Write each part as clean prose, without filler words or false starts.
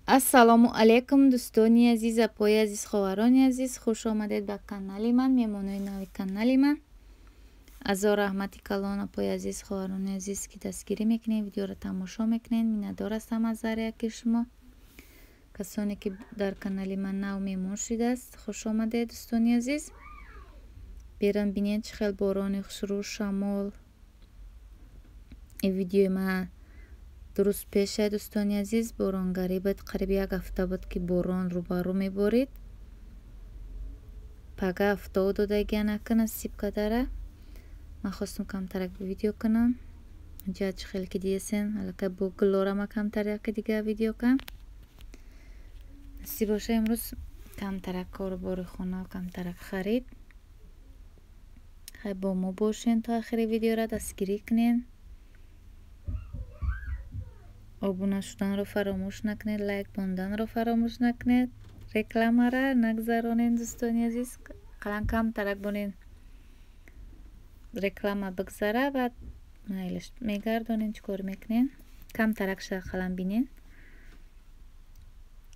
Ассалому алайкум дӯстони азиз, апои азиз, хоҳарони азиз, хуш омадед ба канали ман, меҳмонои нави канали ман. Азор раҳмати калон апои азиз, хоҳарони азиз, ки дастгирӣ мекунед, видеоро тамошо мекунед. Миннатдор ҳастам аз ҳар яки шумо. Касоне ки дар канали ман нав меҳмон шудааст, хуш омадед дӯстони азиз. Беран бинед чӣ хел борони хушрӯ, шамол. Ин видеои ман дуруст пеша дӯстони азиз, боронгарӣ буд. Қариб як ҳафта буд, ки борон рӯбарӯ меборид. Пага ҳафтао додагия нака насиб кадара. Ман хостум камтарак видео кунам. Инҷа чӣ хел ки дидесен, аллакай бо гулора ма камтар яке дига видео кам. Насиб боша имрӯз камтарак кору бори хона, камтарак харид. Хай бо мо бошен то охири видеора дастгирӣ кунен. Обуна шуданро фаромӯш накунед, лайк монданро фаромӯш накунед, рекламара нагзаронед дӯстони азиз. Қалан камтарак бонен реклама бигзара, баъд майлаш мегардонем, чӣ кор мекунем. Камтаракша қалан бинен.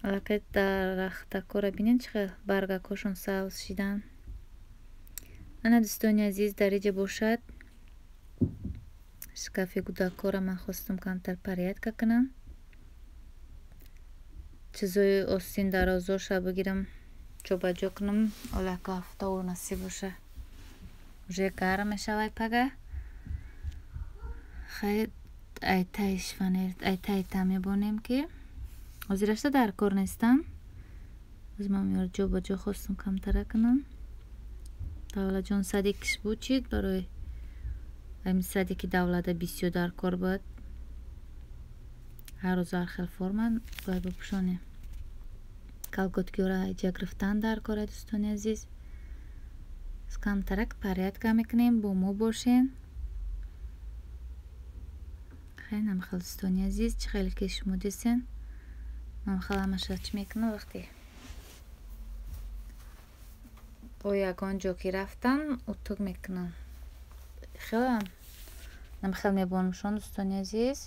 Аллакай дарахтакора бинен чӣ хел баргакҳошон сабз шидан. Ана дӯстони азиз, дар иҷа бошад шкафи кӯдакҳоро ман хостум камтар порядка кунам. Чизои остин дарозоша бигирам, ҷобаҷо кунам. Олака ҳафтао насиб боша. Уже гарм мешавад пага. Хай айтаи шифонер, айтаи та мебонем, ки ҳозирашта дар кор нестам. Ҳозир ман меёр ҷобаҷо хостум камтара кунам. Давлатҷон садикиш бучид барои ҳамин саде ки давлата бисёр дар кор буд. Ҳар рӯз ҳар хел форма бояд бипӯшонем. Колготкиҳоро иҷа гирифтан дар кора дӯстони азиз. Камтарак порядка мекунем, бо мо бошен. Хеле хел дӯстони азиз, чӣ хеле ки шумо дидсен, ман хел ҳамаша чӣ мекунам вақте бо ягон ҷо ки рафтам, утуг мекунам. Хеле намхел мебонамшон дӯстони азиз.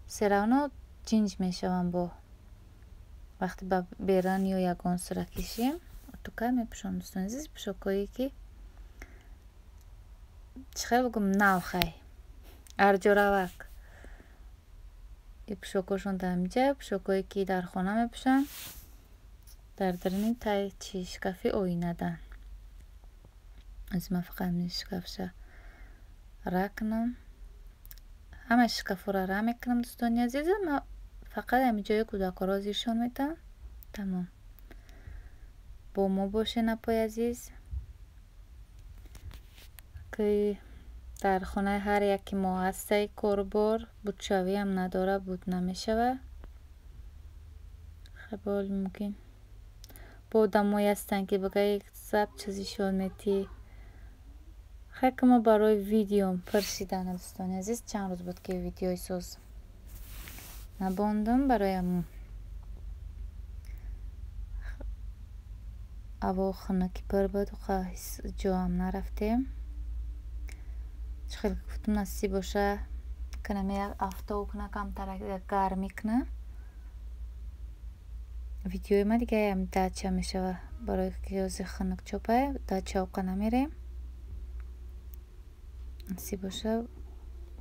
Все равно ҷинҷ мешавам бо вақте ба беран ё ягон сура кишем, утука мепӯшам дӯстони азиз. Пӯшокҳое ки чӣ хел бигӯм, нав хай арҷоравак. И пӯшокҳошон дар инҷа, пӯшокҳое ки дар хона мепӯшам, дар даруни таи чи шкафи оинадан. Аз ман фақат ҳамин шкафша ра кунам. Ҳамаи шкафҳоро ра мекунам дӯстони азиз. Ман фақат ҳамин ҷои кӯдакҳоро зиршон метавам. Тамом. Бо мо бошен апои азиз. Ки дар хонаи ҳар яки мо ҳастаи корубор, будшавиам надора, буд намешава. Хай мумкин бо одамое ҳастанд, ки бигӯяд заб чизишон метӣ. Хай ки мо барои видеом пурсиданд дӯстони азиз, чанд рӯз буд ки видеои соз набондам барои ҳамун ҳаво хунуки пур буд, ҷоам нарафтем. Чӣ хел гуфтум, насиб боша кунам як ҳафтао куна, камтар гармӣ куна. Видеои ма дига ям дача мешава, барои ки ҳозир хунук чопай, дача оқа намерем. Насиб боша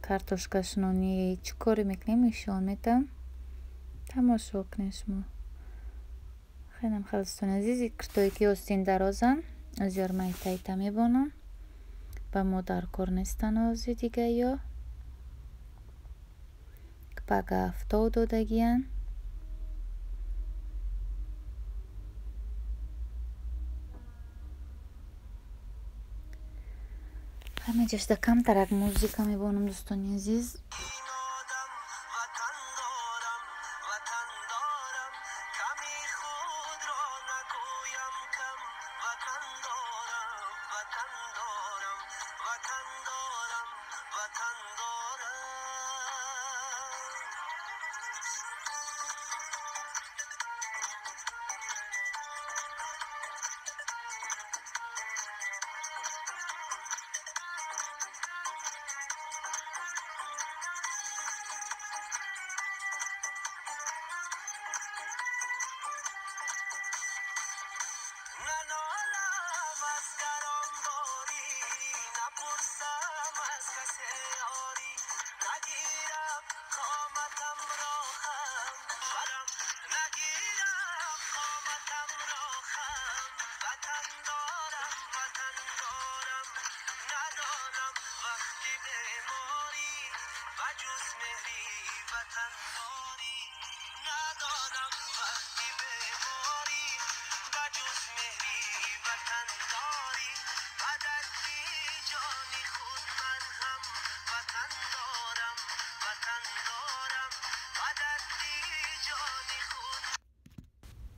картошкашинонӣ чӣ коре мекунем нишон метам. Тамошо кунед шумо. Хеле хел дӯстони азиз, киртое ки остин дарозанд, ҳозир ман ита мебонам. Ба мо дар кор нестанд ҳозир дига ё. Пага ҳафтао додагиянд. Ҳама ҷашда камтарак музыка мебонам дӯстони азиз.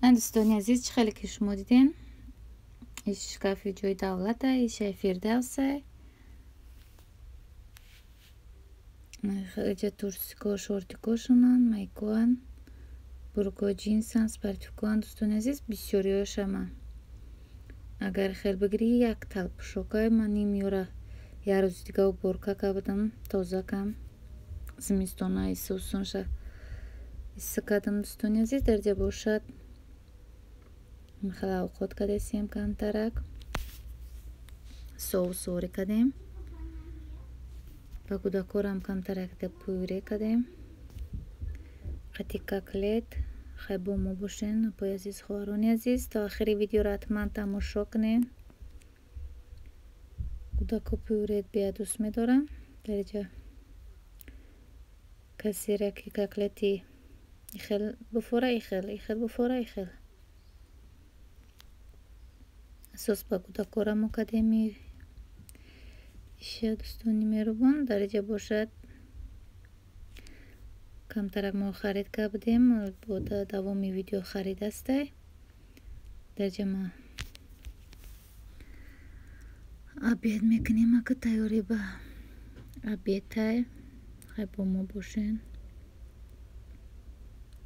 Дӯстони азиз, чӣ хеле ки шумо дидем, иш шкафи ҷои давлата, ишай Фирдавсай. Иҷа турсико, шортикошонан, майкоан, бурукои ҷинсан, спортивкоан. Дӯстони азиз, бисёриёша ман агар хел бигирӣ, як тал пӯшокай ман ним ёра як рӯзи дига уборка кардам, тоза кам зимистона исусунша исса кардам. Дӯстони азиз, дар ҷа бошад хеле авқот кардесем, камтарак соусворӣ кардем, ба кӯдакорам камтарак пюре кардем қати котлет. Хай бо мо бошен, апои азиз, хоҳарони азиз, то охири видеоро ҳатман тамошо кунед. Кӯдако пюре беа дӯст медорам. Дар ҷа касере ки котлети ихел буфора, ихел, ихел буфора, ихел. Асос ба кӯдакора мо кардем иша. Дӯстони меҳрубон, дар ҷа бошад камтарак мо харид кардем, бо давоми видео харид ҳастай. Дар ҷа ма обед мекунем, ака тайёрӣ ба обедтай. Хай бо мо бошен.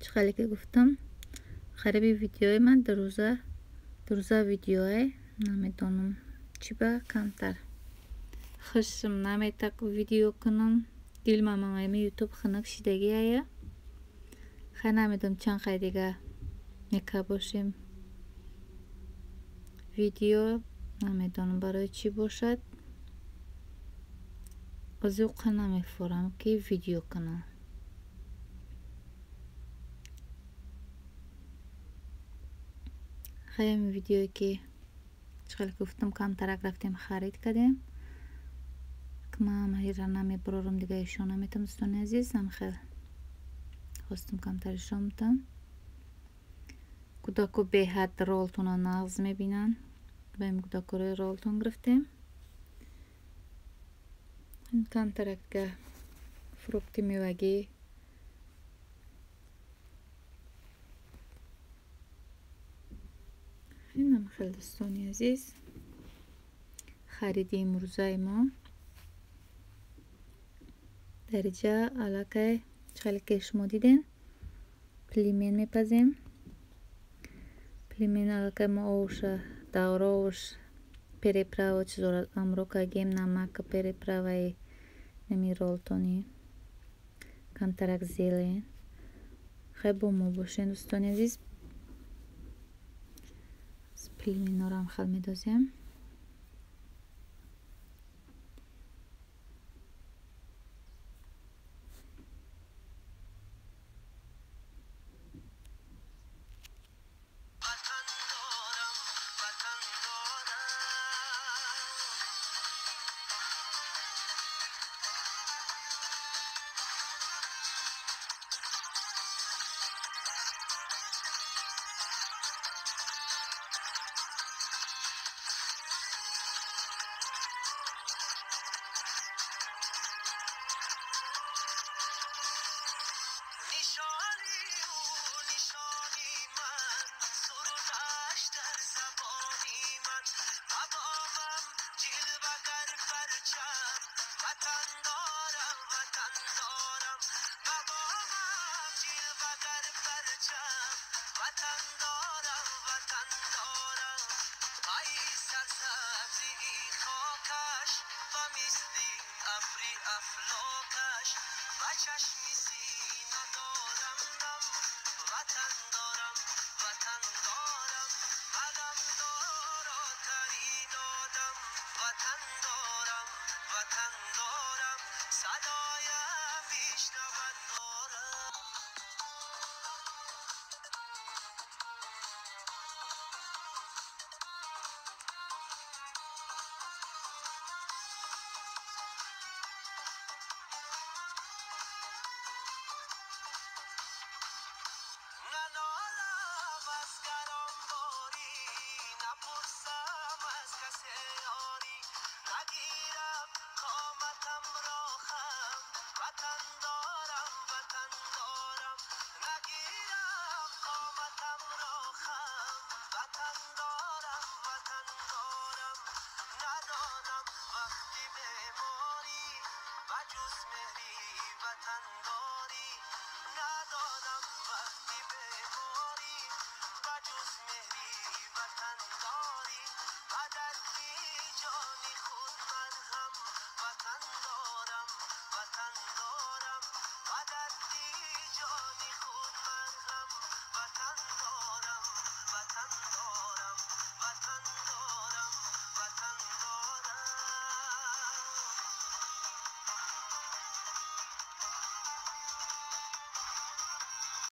Чӣ хеле ки гуфтам, хариби видеои ман дурӯза видеое, намедонам чӣ ба камтар хушм наметак видео кунам. Дилмам ами ютуб хунук шидагиая. Хай намедонам чанд хай дига мека бошем видео, намедонам барои чӣ бошад. Озуқа намефурам ки видео кунам. Хай ами видеое ки чӣ хеле гуфтам, камтарак рафтем харид кардем. Ман ҳира намебарорам, дига ишон наметам. Дӯстони азиз, ам хел хостам камтар ишон бутам. Кӯдако беҳад ролтона нағз мебинанд. Ба ин кӯдакоро ролтон гирифтем. Камтарак дига фрукти мевагӣ. Инам хел, дӯстони азиз, хариди имрӯзаи мо. Дар ҷа аллакай чӣ хеле ки шумо дидем, пельмен мепазем. Пельмен аллакай мо овша давровш переправа чизора амро кардем, намака переправаи нами ролтони, камтарак зелен. Хай бо мо бошен, дӯстони азиз. Пельменорам хел медозем.